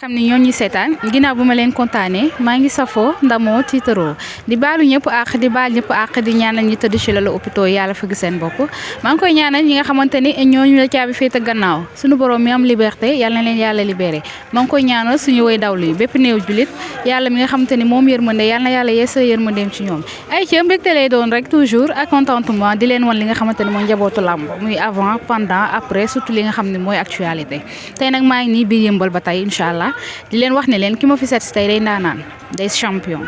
xam ni ñoo ñuy seetaan ginnaaw bu ma leen kontaanee maa ngi safoo ndamoo tiitaroo di baalu ñëpp àq di baal ñëpp àq di ñaanal ñi tëdd ci lalu hôpitaux yàlla fëgg seen bopp maa ngi koy ñaanal ñi nga xamante ni ñooñu la caabi féete gannaaw suñu borom mi am liberté yàlla na leen yàlla libéré maa ngi koy ñaanal suñu way dawlu yi bépp néew julit yàlla mi nga xamante ni moom yërmande yàlla na yàlla yeesa yërmandeem ci ñoom ay ci mbégte lay doon rek toujours ak contentement di leen wan li nga xamante ni mooy njabootu làmb muy avant pendant après surtout li nga xam ne mooy actualité tey nag maa ngi nii biir yëmbal ba tey incha allah di leen wax ne leen ki ma fi seet si tey day ndaanaan day champion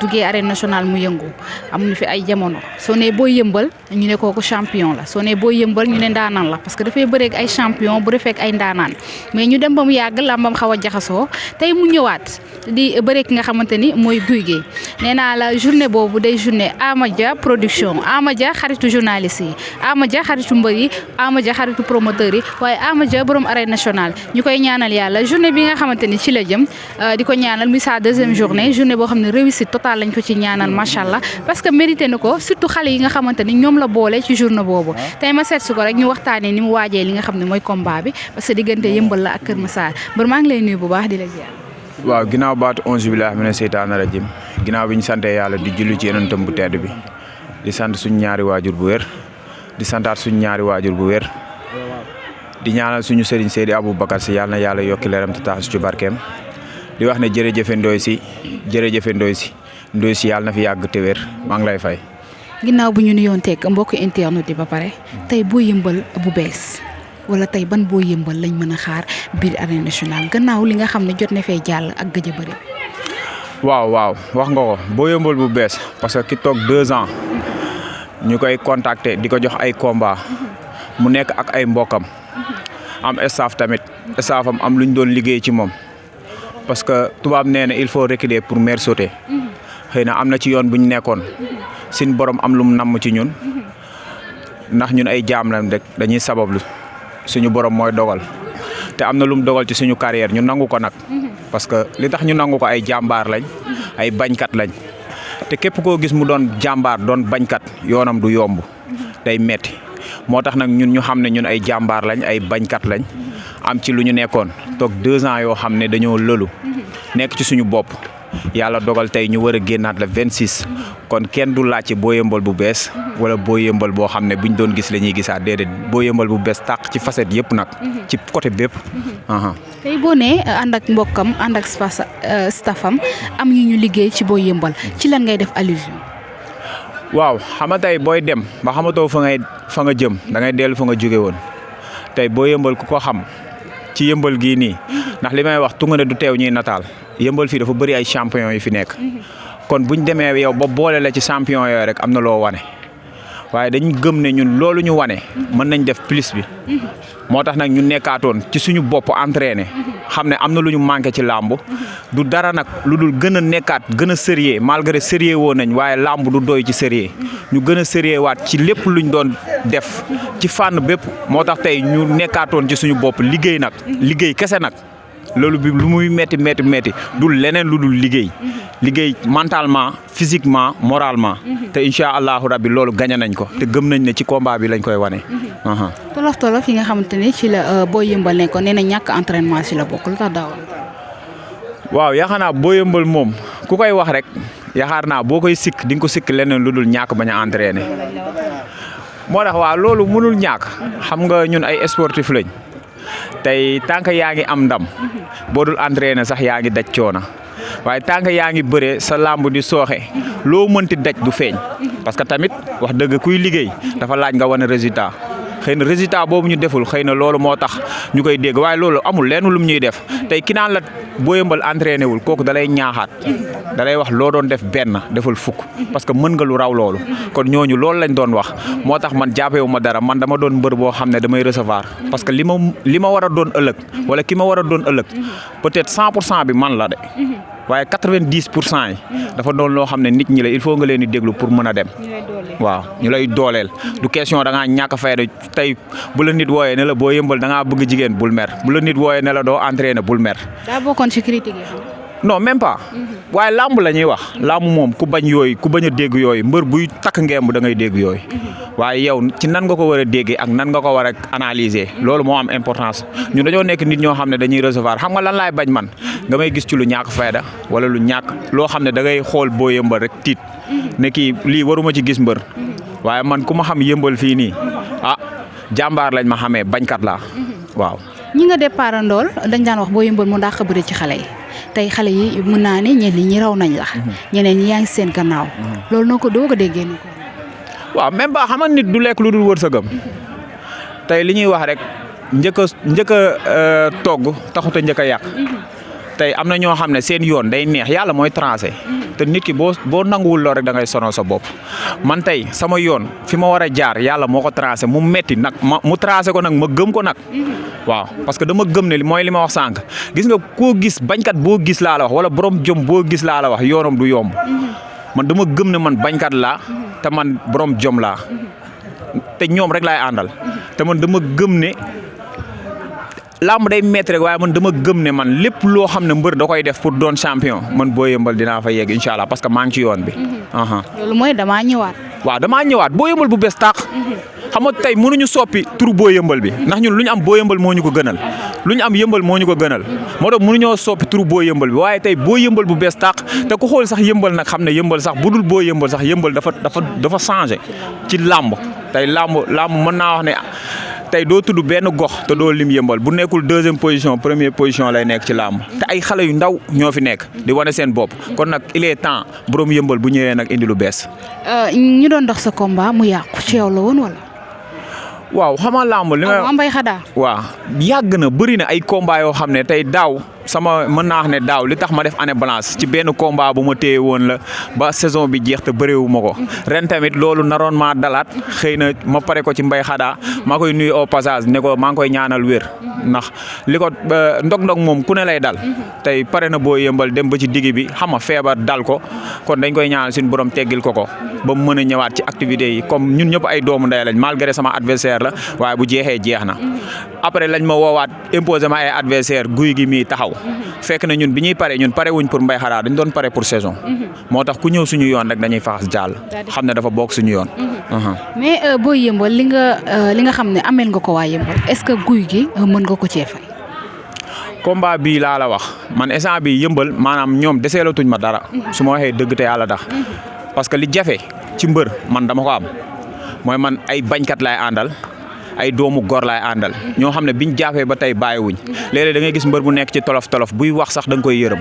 duggee arène nationale mu yëngu amuñu fi ay jamono soo nee boo yëmbal ñu ne kooku champion la soo nee boo yëmbal ñu ne ndaanaan la parce que dafay bëreeg ay champion bu defeek ay ndaanaan mais ñu dem ba mu yàgg làmbam xaw a jaxasoo tey mu ñëwaat di bëreeg ki nga xamante ni mooy Gouye Gui nee naa la journée boobu day journée Amadia production Amadia xaritu journaliste yi Amadia xaritu mbër yi Amadia xaritu promoteur yi waaye Amadia borom arène nationale ñu koy ñaanal yàlla journée bi nga xamante ni ci la jëm di ko ñaanal muy sa deuxième journée boo xam ne réussite totale lañ ko ci ñaanal macha allah parce que mérité na ko surtout xale yi nga xamante ni ñoom la boole ci journée boobu tey ma seet si ko rek ñu waxtaanee ni mu waajee li nga xam ne mooy combat bi parce que diggante yëmbal la ak Kër Massar mbër maa ngi lay nuyu bu baax di la ziar. waaw ginnaaw baatu onze billahi mina seytaani rajim ginnaaw bi ñu sante yàlla di julli ci yonentam bu tedd bi di sant suñu ñaari waajur bu wér di santaat suñu ñaari waajur bu wér di ñaanal suñu sëriñ Seydi Aboubacar si yàlla na yàlla yokki leeram te tax ci barkeem di wax ne jërëjëfe Ndoye si yàlla na fi yàgg te wér maa ngi lay fay. ginnaaw bu ñu nuyoon teg mbokk internet yi ba pare tey boo yëmbal bu bees wala tey ban boo yëmbal lañ mën a xaar biir arène nationale gannaaw li nga xam ne jot na fee jàll ak gëj a bëri. waaw wax nga ko boo yëmbal bu bees parce que ki toog 2 ans ñu koy contacter di ko jox ay combat mu nekk ak ay mbokkam am staff tamit staffam am lu ñu doon liggéey ci moom. parce que tubaab nee na il faut reculer pour mieux sauter xëy na am na ci yoon bu ñu nekkoon suñ borom am lu mu namm ci ñun ndax ñun ay jaam lañ rek dañuy sabablu suñu borom mooy dogal te am na lu mu dogal ci suñu carrière ñu nangu ko nag parce que li tax ñu nangu ko ay jàmbaar lañ ay bañkat lañ te képp koo gis mu doon jàmbaar doon bañkat yoonam du yomb day metti moo tax nag ñun ñu xam ne ñun ay jàmbaar lañ ay bañkat lañ am ci lu ñu nekkoon toog 2 ans yoo xam ne dañoo lëlu nekk ci suñu bopp yàlla dogal tey ñu war a génnaat la 26 kon kenn du laajte boo yëmbal bu bees wala boo yëmbal boo xam ne buñ doon gis la ñuy gisaat déedéet boo yëmbal bu bees tàq ci facette yëpp nag ci côté bépp. tey boo nee ànd ak mbokkam ànd ak staffam am ñu liggéey ci boo yëmbal ci lan ngay def allusion. waaw xam nga tey booy dem ba xamatoo fa nga jëm da ngay dellu fa nga jóge woon tey boo yëmbal ku ko xam. ci yëmbal gii nii ndax li may wax tunga ne du teew ñuy nataal yëmbal fii dafa bëri ay champion yi fi nekk kon buñ demee yow ba boole la ci champion yooyu rek am na loo wane waaye dañu gëm ne ñun loolu ñu wane mën nañ def plus bi moo tax nag ñu nekkaatoon ci suñu bopp entraîné xam ne am na lu ñu manqué ci làmb du dara nag lu dul gën a nekkaat gën a sérieux malgré sérieux woon nañ waaye làmb du doy ci sérieux ñu gën a sérieux waat ci lépp luñ doon def ci fànn bépp moo tax tey ñu nekkaatoon ci suñu bopp liggéey nag liggéey kese nag loolu bi lu muy metti dul leneen lu dul liggéey mentalement physiquement moralement te incha allahu rabbi loolu gañe nañ ko te gëm nañ ne ci combat bi lañ koy wane. tolof yi nga xamante ni ci la boo yëmbal ne ko nee na ñàkk entraînement ci la bokk lu tax daaw. waaw yaakaar naa boo yëmbal moom ku koy wax rek yaakaar naa boo koy sikk di nga ko sikk leneen lu dul ñàkk bañ a entraîné moo tax waaw loolu mënul ñàkk xam nga ñun ay sportif lañ tey tànk yaa ngi am ndam boo dul entraîné sax yaa ngi daj coono waaye tànk yaa ngi bëree sa làmb di sooxe loo mënti daj du feeñ parce que tamit wax dëgg kuy liggéey dafa laaj nga wane résultat xëy na résultat boobu ñu deful xëy na loolu moo tax ñu koy dégg waaye loolu amul lenn lum ñuy def tey ki naan la boo yëmbal entraîné wul kooku dalay ñaaxaat dalay wax loo doon def benn deful fukk parce que mën nga lu raw loolu kon ñooñu loolu lañ doon wax moo tax man jàppewu ma dara man dama doon mbër boo xam ne damay recevoir parce que li ma war a doon ëllëg wala ki ma war a doon ëllëg peut-être 100% bi man la de waaye 90% yi dafa doon loo xam ne nit ñi la il faut nga leen di déglu pour mën a dem waaw ñu lay dooleel du question da ngaa ñàkk a fayda tey bu la nit wooyee ne la boo yëmbal da ngaa bëgg jigéen bul mer bu la nit wooyee ne la doo entraîné bul mer. daa bokkoon ci critique yi. non même pas waaye làmb la ñuy wax làmb moom ku bañ yooyu ku bañ a dégg yooyu mbër buy takk ngemb da ngay dégg yooyu waaye yow ci nan nga ko war a déggee ak nan nga ko war a analyser loolu moo am importance ñun dañoo nekk nit ñoo xam ne dañuy recevoir xam nga lan laay bañ man nga may gis ci lu ñàkk fayda wala lu ñàkk loo xam ne da ngay xool boo yëmbal rek tiit ne kii lii waruma ci gis mbër waaye man ku ma xam yëmbal fii nii ah jàmbaar lañ ma xamee bañkat laa waaw. ñi nga départ ndool dañ daan wax boo yëmbal mu dàq bëri ci xale yi tey xale yi mën naa ne ñenn ñi raw nañ la ñeneen ñi yaa ngi seen gannaaw loolu noo ko doo ko déggee ni ko waaw même ba xam nga nit du lekk lu dul wërsëgam tey li ñuy wax rek njëkk a togg taxut a njëkk a yàq tey am na ñoo xam ne seen yoon day neex yàlla mooy tracé te nit ki boo nanguwul loo rek da ngay sonal sa bopp man tey sama yoon fi ma war a jaar yàlla moo ko tracé mu metti nag mu tracé ko nag ma gëm ko nag waaw parce que dama gëm ne mooy li ma wax sànq gis nga koo gis bañkat boo gis laa la wax wala borom jom boo gis laa la wax yoonam du yomb man dama gëm ne man bañkat laa te man borom jom laa te ñoom rek laay àndal te man dama gëm ne làmb day métti rek waaye man dama gëm ne man lépp loo xam ne mbër da koy def pour doon champion man boo yëmbal dinaa fa yegg incha allah parce que maa ngi ci yoon bi. loolu mooy damaa ñëwaat. waaw damaa ñëwaat boo yëmbal bu bees tàq. xam nga tey mënuñu soppi turu boo yëmbal bi ndax ñun lu ñu am boo yëmbal moo ñu ko gënal lu ñu am yëmbal moo ñu ko gënal moo tax mënuñoo soppi turu boo yëmbal bi waaye tey boo yëmbal bu bees tàq te ku xool sax yëmbal nag xam ne yëmbal sax bu dul boo yëmbal sax yëmbal dafa changé ci làmb tey làmb mën naa wax ne tey doo tudd benn gox te doo lim yëmbal bu nekkul deuxième position première position lay nekk ci làmb te ay xale yu ndaw ñoo fi nekk di wane seen bopp kon nag il est temps borom yëmbal bu ñëwee nag indi lu bees. ñu doon dox sa combat mu yàqu ci yow la woon wala. waaw xamal làmb li nga Mbaye Khada. waaw yàgg na bëri na ay combat yoo xam ne tey daaw sama mën naa wax ne daaw li tax ma def année blanche ci benn combat bu ma téye woon la ba saison bi jeex te bëreewu ma ko ren tamit loolu naroon maa dalaat xëy na ma pare ko ci Mbaye Khada maa koy nuyu au passage ne ko maa ngi koy ñaanal wér ndax li ko ndog-ndog moom ku ne lay dal tey pare na boo yëmbal dem ba ci digg bi xam nga feebar dal ko kon dañ koy ñaanal suñu borom teggil ko ba mu mën a ñëwaat ci activités yi comme ñun ñëpp ay doomu ndey lañ malgré sama adversaire la waaye bu jeexee jeex na après lañ ma woowaat imposé ma ay adversaire guy gi mii taxaw fekk na ñun bi ñuy pare wuñ pour Mbaye Khada dañ doon pare pour saison moo tax ku ñëw suñu yoon rek dañuy faxas jàll xam ne dafa bokk suñu yoon. mais boo yëmbal li nga xam ne ameel nga ko waa yëmbal est-ce que guy gi mën nga ko cee fay. combat bii laa la wax man instant bi yëmbal maanaam ñoom deseelatuñ ma dara su ma waxee dëgg te yàlla tax parce que li jafe ci mbër man dama ko am mooy man ay bañkat laay àndal ay doomu gor laay àndal ñoo xam ne biñ jaafee ba tey bàyyiwuñ léeg-léeg da ngay gis mbër bu nekk ci tolof buy wax sax da nga koy yërëm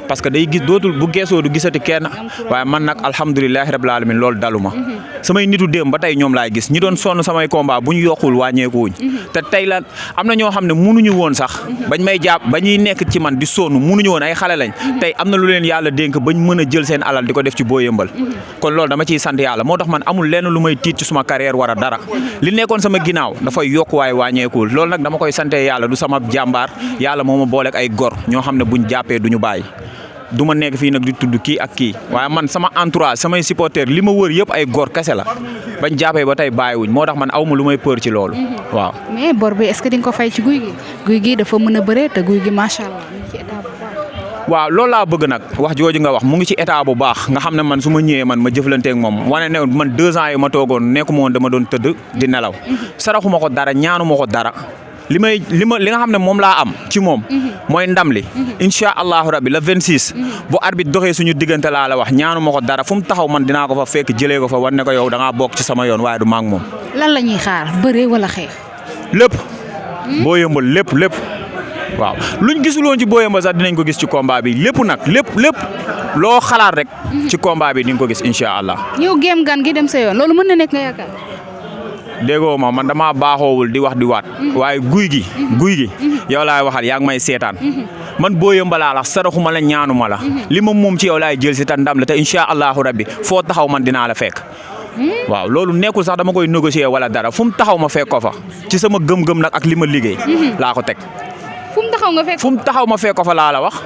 parce que day gis dootul bu geesoo du gisati kenn waaye man nag alhamdulilahi rabbil alamin loolu daluma samay nitu démb ba tey ñoom laay gis ñi doon sonn samay combat bu ñu yokkul wàññeekuwuñ te tey la am na ñoo xam ne munuñu woon sax bañ may jàpp ba ñuy nekk ci man di sonn munuñu woon ay xale lañ tey am na lu leen yàlla dénk bañ mën a jël seen alal di ko def ci boo yëmbal kon loolu dama ciy sant yàlla moo tax man amul lenn lu may tiit ci suma carrière war a dara li nekkoon sama ginnaaw dafay yokk waaye wàññeekuwul loolu nag dama koy sante yàlla du sama jàmbaar yàlla moo ma booleeg ay gor ñoo xam ne buñ jàppee duñu bàyyi du ma nekk fii nag di tudd kii ak kii waaye man sama entourage samay supporters li ma wër yëpp ay góor kese la bañ jàppee ba tey bàyyiwuñ moo tax man aw ma lu may peur ci loolu waaw. mais bor bi est-ce que di nga ko fay ci guy gi dafa mën a bëree te guy gi macha allah mu ngi ci état bu baax. waaw loolu laa bëgg nag wax jooju nga wax mu ngi ci état bu baax nga xam ne man su ma ñëwee man ma jëflanteeg moom wane ne man 2 ans yi ma toogoon nekkuma woon dama doon tëdd di nelaw saraxuma ko dara ñaanuma ko dara. li nga xam ne moom laa am ci moom mooy ndam li incha allahu rabbi le 26 bu arbitre doxee suñu diggante laa la wax ñaanu ma ko dara fu mu taxaw man dinaa ko fa fekk jëlee ko fa wan ne ko yow da ngaa bokk ci sama yoon waaye du maag moom. lan la ñuy xaar bëree wala xeex. lépp boo yëmbal lépp waaw luñ gisuloon ci boo yëmbal sax dinañ ko gis ci combat bi lépp nag lépp loo xalaat rek ci combat bi di nga ko gis incha allah. ñëw géem gan gi dem sa yoon loolu mën na nekk nga yaakaar. déggoo ma man damaa baaxoowul di wax di waat waaye guy gi yow laay waxal yaa ngi may seetaan man boo yëmbalaa la saraxuma la ñaanuma la li ma moom ci yow laay jël si ta ndam la te incha allahu rabbi foo taxaw man dinaa la fekk waaw loolu nekkul sax dama koy négocier wala dara fu mu taxaw ma fekk ko fa ci sama gëm-gëm nag ak li ma liggéey laa ko teg fu mu taxaw ma fekk ko fa laa la wax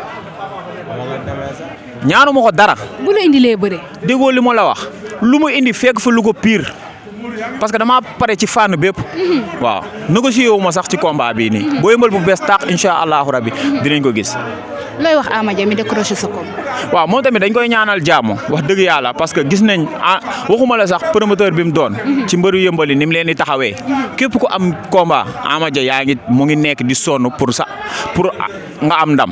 ñaanuma ko dara bu la indilee bëre déggoo li ma la wax lu mu indi fekk fa lu ko pire parce que damaa pare ci fànn bépp waaw négocier wu ma sax ci combat bii nii boo yëmbal bu bees taax incha allahu rabbi dinañ ko gis looy wax Ama Dia mi décroché sa koom. waaw moom tamit dañ koy ñaanal jàmm wax dëgg yàlla parce que gis nañ waxuma la sax promoteur bi mu doon. ci mbëru yëmbal yi ni mu leen di taxawee. képp ku am combat Ama Dia mu ngi nekk di sonn pour nga am ndam.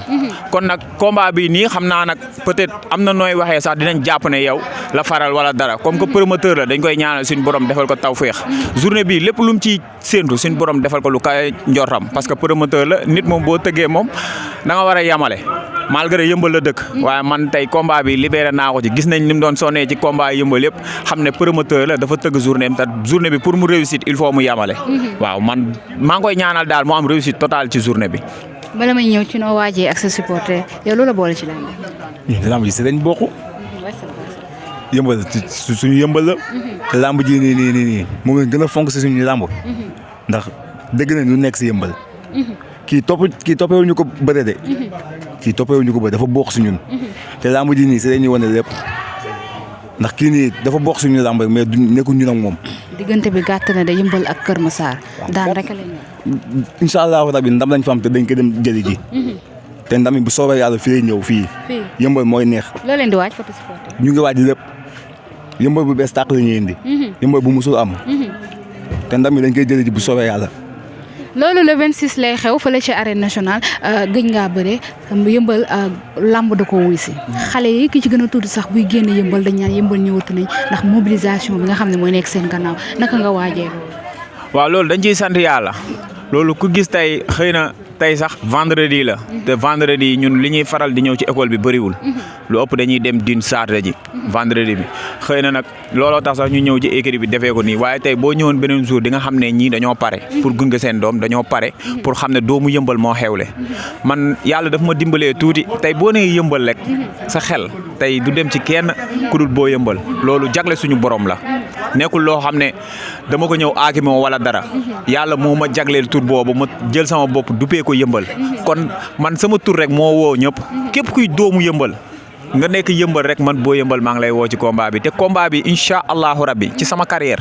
kon nag combat bi nii xam naa nag peut-être am na nooy waxee sax dinañ jàpp ne yow la faral wala dara comme que promoteur la dañ koy ñaanal suñu borom defal ko tawféex. journée bi lépp lu mu ciy séentu suñu borom defal ko lu kay njortam parce que promoteur la nit moom boo tëggee moom da nga war a yamale. malgré yëmbal la dëkk waaye man tey combat bi libéré naa ko ci gis nañ ni mu doon sonnee ci combat yëmbal yëpp xam ne promoteur la dafa tëgg journée am te journée bi pour mu réussite il faut mu yamale. waaw man maa ngi koy ñaanal daal mu am réussite totale ci journée bi. bala may ñëw ci noo waajee ak sa supporter yow loola boole ci lamb. lamb ji si dañ bokk. yëmbal suñu yëmbal la. te lamb ji nii moom lañ gën a fonk si suñu lamb. ndax dëgg na ñu nekk si yëmbal. kii toppewul ñu ko bëre de. kii toppewul ñu ko bëre dafa bokk si ñun. te lamb ji nii si dañuy wane lépp ndax kii nii dafa bokk suñu lamb mais du nekkul ñu ak moom. diggante bi gàtt na de yëmbal ak Kër Massar daan rek lañ incha allahu rabi ndam lañ fa am te dañ ko dem jëli ji. te ndam bu soobee yàlla fii lay ñëw fii. yëmbal mooy neex. loo leen di waaj côté supporter. ñu ngi waaj lépp yëmbal bu bees tàq la ñuy indi. yëmbal bu musul am. te ndam yi dañ koy jëli ji bu soobee yàlla. loolu le 26 lay xew fële ci arène nationale gëj ngaa bëre yëmbal lamb da ko wuy si. xale yi ki ci gën a tuuti sax buy génn yëmbal dañ ñaan yëmbal ñëwatu nañ ndax mobilisation bi nga xam ne mooy nekk seen gannaaw naka nga waajee loolu. waaw loolu dañ ciy sant yàlla loolu ku gis tey xëy na tey sax vendredi la te vendredi ñun li ñuy faral di ñëw ci école bi bëriwul lu ëpp dañuy dem din saatre ji vendredi bi xëy na nag looloo tax sax ñu ñëw ci écrit bi defee ko nii waaye tey boo ñëwoon beneen jour di nga xam ne ñii dañoo pare pour gunge seen doom dañoo pare pour xam ne doomu yëmbal moo xewle man yàlla daf ma dimbalee tuuti tey boo nee yëmbal rek sa xel tey du dem ci kenn ku dul boo yëmbal loolu jagle suñu borom la nekkul loo xam ne dama ko ñëw aakimoo wala dara yàlla moo ma jagleel tur boobu ma jël sama bopp duppee ko yëmbal kon man sama tur rek moo woo ñëpp képp kuy doomu yëmbal nga nekk yëmbal rek man boo yëmbal maa ngi lay woo ci combat bi te combat bi incha allahu rabbi ci sama carrière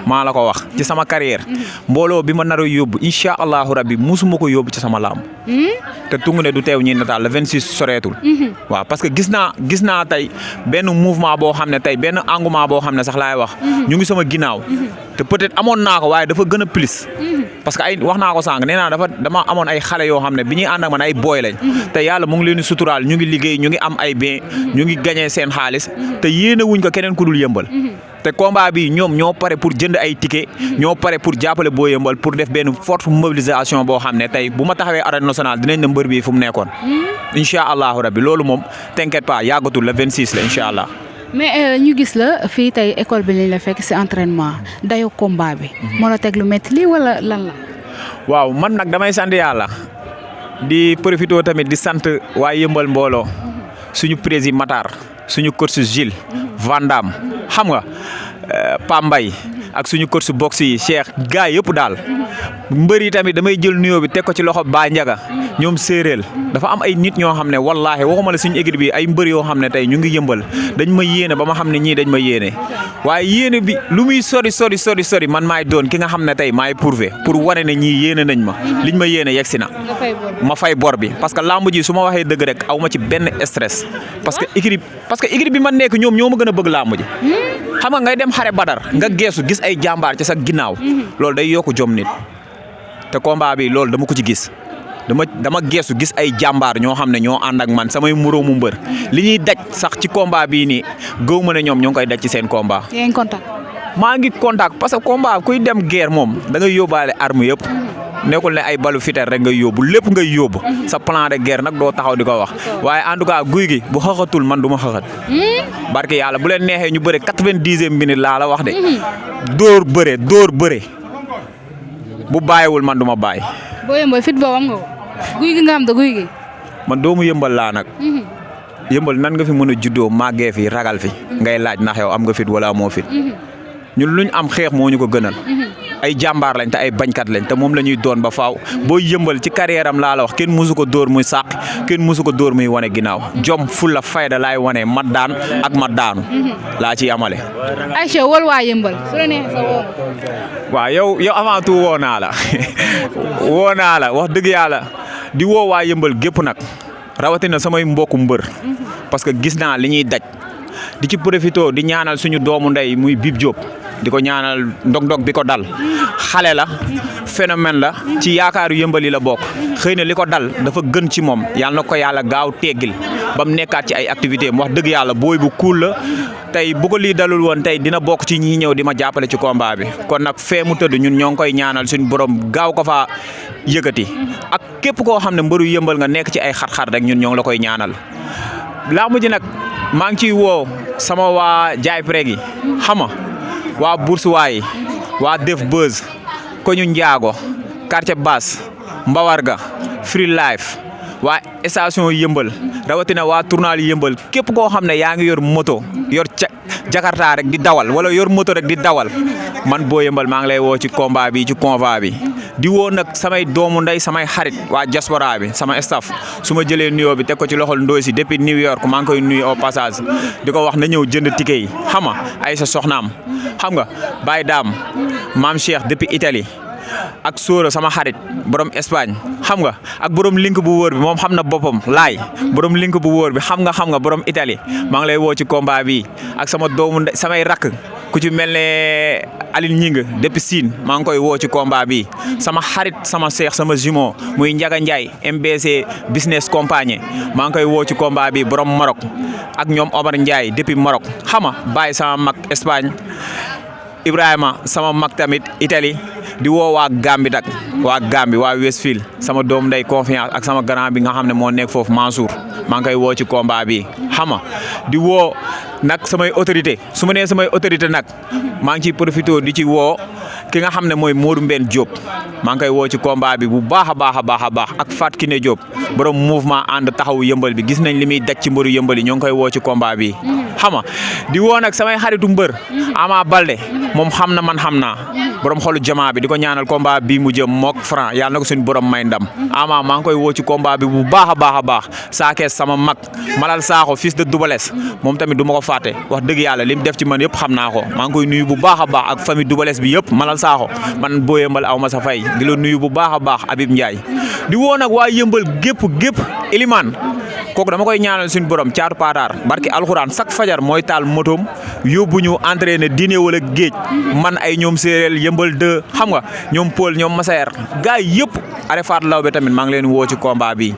maa la ko wax ci sama carrière mbooloo bi ma nar a yóbbu incha allahu rabbi musuma ko yóbbu ci sama lamb te tungu ne du teew ñi nataal le 26 soreetul waaw parce que gis naa tey benn mouvement boo xam ne tey benn engouement boo xam ne sax laay wax ñu ngi sama ginnaaw te peut-être amoon naa ko waaye dafa gën a plus parce que ay wax naa ko sànq nee naa dama amoon ay xale yoo xam ne bi ñuy ànd ak man ay booy lañ te yàlla mu ngi leen di suturaal ñu ngi liggéey ñu ngi am ay bien ñu ngi gagné seen xaalis te yéene wuñ ko keneen ku dul yëmbal te combat bi ñoom ñoo pare pour jënd ay ticket ñoo pare pour jàppale boo yëmbal pour def benn forte mobilisation boo xam ne tey bu ma taxawee arène nationale dinañ ne mbër bi fu mu nekkoon incha allahu rabbi loolu moom t'inquiète pas yàggatul le 26 la incha allah. mais ñu gis la fii tey école bi lañ la fekk ci entraînement dayo combat bi. moo la teg lu métti lii wala lan la. waaw man nag damay sant yàlla di profité tamit di sant waa yëmbal mbooloo suñu président Matar suñu coach Gilles Vandam xam nga Pambay ak suñu coach boxe yi Cheikh gars yëpp daal mbër yi tamit damay jël nuyoo bi teg ko ci loxo Ba Ndiaga ñoom séeréel dafa am ay nit ñoo xam ne wallaahi waxuma la suñu équipe bi ay mbër yoo xam ne tey ñu ngi yëmbal dañ ma yéene ba ma xam ne ñii dañ ma yéene waaye yéene bi lu muy sori man maay doon ki nga xam ne tey maay prouvé pour wane ne ñii yéene nañ ma liñ ma yéene yegsi na ma fay bor bi parce que lamb ji su ma waxee dëgg rek aw ma ci benn stress parce que équipe bi man nekk ñoom ñoo ma gën a bëgg lamb ji xam nga ngay dem xare badar nga geesu gis ay jàmbaar ci sa ginnaaw loolu day yokku jom nit te combat bi loolu dama ko ci gis dama geesu gis ay jàmbaar ñoo xam ne ñoo ànd ak man samay moroomu mbër li ñuy daj sax ci combat bii nii gëw ma ne ñoom ñoo ngi koy daj ci seen combat. yaa ngi contact. maa ngi contact parce que combat kuy dem guerre moom da ngay yóbbaale arme yëpp nekkul ne ay balu fitel rek ngay yóbbu lépp ngay yóbbu sa plan de guerre nag doo taxaw di ko wax waaye en tout cas guy gi bu xaxatul man du ma xaxat barke yàlla bu leen neexee ñu bëre 90e minute laa la wax de dóor bëre bu bàyyiwul man du ma bàyyi. boo yëmbal fit boobu am nga guy gi nga xam da guy gi. man doomu yëmbal laa nag. yëmbal nan nga fi mën a juddoo màggee fi ragal fi ngay laaj ndax yow am nga fit wala amoo fit ñun luñ am xeex moo ñu ko gënal. ay jàmbaar lañ te ay bañkat lañ te moom la ñuy doon ba faaw boo yëmbal ci carrière am laa la wax kenn musu ko dóor muy sàq kenn musu ko dóor muy wane ginnaaw jom fulla fayda laay wane ma daan ak ma daanu laa ciy amale. Aïcha wol waa yëmbal su la neexee sa woo. waaw yow avant tout woo naa la wax dëgg yàlla di woo waa yëmbal gépp nag rawatina samay mbokku mbër parce que gis naa li ñuy daj di ci profito di ñaanal suñu doomu ndey muy Bib Diop di ko ñaanal ndog-ndog bi ko dal xale la phénomène la ci yaakaaru yëmbal yi la bokk xëy na li ko dal dafa gën ci moom yàlla na ko yàlla gaaw teggil ba mu nekkaat ci ay activité am wax dëgg yàlla booy bu cool la tey bu ko lii dalul woon tey dina bokk ci ñi ñëw di ma jàppale ci combat bi kon nag fee mu tëdd ñun ñoo ngi koy ñaanal suñu borom gaaw ko faa yëkkati ak képp koo xam ne mbëru yëmbal nga nekk ci ay xat-xat rek ñun ñoo ngi la koy ñaanal laamu ji nag maa ngi ciy woo sama waa jaay preg yi xam nga waa Boursuwaay waa Def Buzz ko ñu njaago quartier basse Mbawarga Free Life waa station yëmbal rawatina waa tournal yëmbal képp koo xam ne yaa ngi yor moto yor jakarta rek di dawal wala yor moto rek di dawal man boo yëmbal maa ngi lay woo ci combat bi ci convoi bi di woo nag samay doomu ndey samay xarit waa diaspora bi sama staff su ma jëlee nuyoo bi teg ko ci loxol Ndoye si depuis New York maa ngi koy nuyu au passage di ko wax na ñëw jënd ticket yi xam nga ay sa soxnaam xam nga Baye Dame Maam Cheikh depuis Italie ak Sora sama xarit borom Espagne xam nga ak borom link bu wóor bi moom xam na boppam laay borom link bu wóor bi xam nga borom Italie maa ngi lay woo ci combat bi ak sama doomu samay rakk ku ci mel ne Aline Ñing depuis Sine maa ngi koy woo ci combat bi sama xarit sama seex sama jumeau muy Ndiaga Ndiaye MBC business compagnie maa ngi koy woo ci combat bi borom Maroc ak ñoom Omar Ndiaye depuis Maroc xam nga bàyyi sama mag Espagne Ibrahima sama mag tamit Italie di woo waa Gambie nag waa Gambie waa Westfield sama doom nday confiance ak sama grand bi nga xam ne moo nekk foofu Mansour maa ngi koy woo ci combat bi xam nga di woo nag samay autorité su ma nee samay autorité nag maa ngi ciy profité di ci woo ki nga xam ne mooy Modou Mbène Diop maa ngi koy woo ci combat bi bu baax a baax ak Fat Kiné Diop borom mouvement ànd taxawu yëmbal bi gis nañ li muy daj ci mbëru yëmbal yi ñoo ngi koy woo ci combat bi xam nga di woo nag samay xaritu mbër Ama Balde moom xam na man xam naa borom xolu jamaa bi di ko ñaanal combat bi mu jëm mook Franc yàlla na ko suñu borom may ndam Ama maa ngi koy woo ci combat bi bu baax a baax saakees sama mag Malal Sakho fils de Doubalès moom tamit du ma ko fàtte wax dëgg yàlla li mu def ci man yëpp xam naa ko maa ngi koy nuyu bu baax a baax ak famille Doubalès bi yëpp Malal Sakho man boo yëmbal aw ma sa fay di la nuyu bu baax a baax Habib Ndiaye di woo nag waa yëmbal gépp Elimane kooku dama koy ñaanal suñu borom caatu paataar barki alxuraan chaque fajar mooy taal motoom yóbbu ñu entraîné dîner wala géej man ay ñoom séeréel yëmbal 2 xam nga ñoom Paul ñoom Massaer gars yi yëpp arefaat law be tamit maa ngi leen woo ci combat bi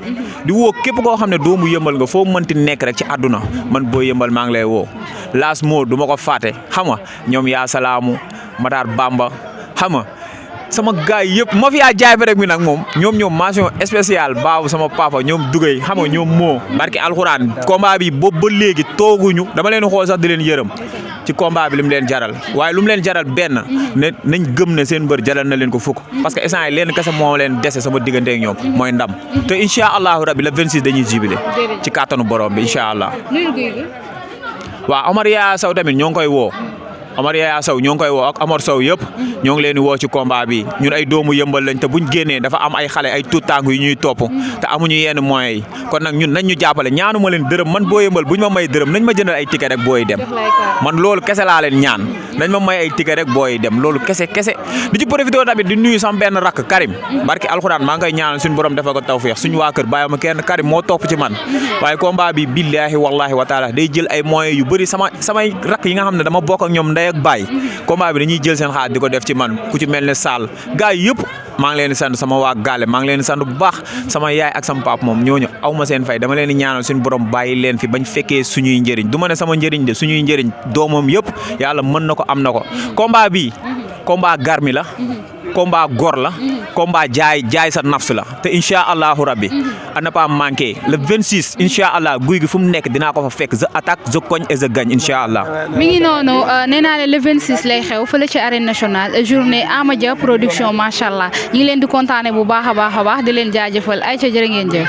di woo képp koo xam ne doomu yëmbal nga foo mënti nekk rek ci àdduna man boo yëmbal maa ngi lay woo laas moo du ma ko fàtte xam nga ñoom yaa salaamu Matar Bamba xam nga sama gaay yëpp mafia jaay bi rek mi nag moom ñoom mention spéciale baabu sama papa ñoom dugay xam nga ñoom moo barki alxuraan combat bi boobu ba léegi tooguñu dama leen xool sax di leen yërëm ci combat bi li mu leen jaral waaye lu mu leen jaral benn ne nañ gëm ne seen mbër jaral na leen ko fukk parce que instant yi leen kese moo leen dese sama diggante ak ñoom mooy ndam te incha allahu rabi le 26 dañuy jubilé ci kàttanu borom bi incha allah. waaw Omar Yaa Sow tamit ñoo ngi koy woo. Omar Yaya Sow ñoo ngi koy woo ak Amor Sow yëpp ñoo ngi leen di woo ci combat bi ñun ay doomu yëmbal lañ te buñ génnee dafa am ay xale ay tuut tànk yu ñuy topp te amuñu yenn moyens yi kon nag ñun nañ ñu jàppale ñaanu ma leen dërëm man boo yëmbal buñ ma may dërëm nañ ma jëndal ay ticket rek booy dem man loolu kese laa leen ñaan nañ ma may ay ticket rek booy dem loolu kese di ci profité tamit di nuyu sama benn rakk Karim barki alxuraan maa ngi koy ñaanal suñu borom defal ko tawfeex suñu waa kër bàyyi ma kenn Karim moo topp ci man waaye combat bi billaahi wallahi wa taala day jël ay moyens yu bëri samay rakk yi nga xam ne dama bokk ak ñoom ndey ak baay combat bi dañuy jël seen xaalis di ko def ci man ku ci mel ne Sall gars yi yëpp maa ngi leen di sant sama waa gaale maa ngi leen di sant bu baax sama yaay ak sama pap moom ñooñu aw ma seen fay dama leen di ñaanal suñu borom bàyyi leen fi bañ fekkee suñuy njëriñ du ma ne sama njëriñ de suñuy njëriñ doomam yëpp yàlla mën na ko am na ko combat bi combat garmi la combat gor la combat jaay sa nafs la te incha allahu rabbi ana pas manqué le 26 incha allah guy gi fu mu nekk dinaa ko fa fekk je attaque je cogne et je gagne incha allah. mi ngi noonu nee naa leen le 26 lay xew fële ci arène nationale journée Amadia production macha allah ñu ngi leen di kontaane bu baax a baax di leen jaajëfal ay ca jërë ngeen jëf.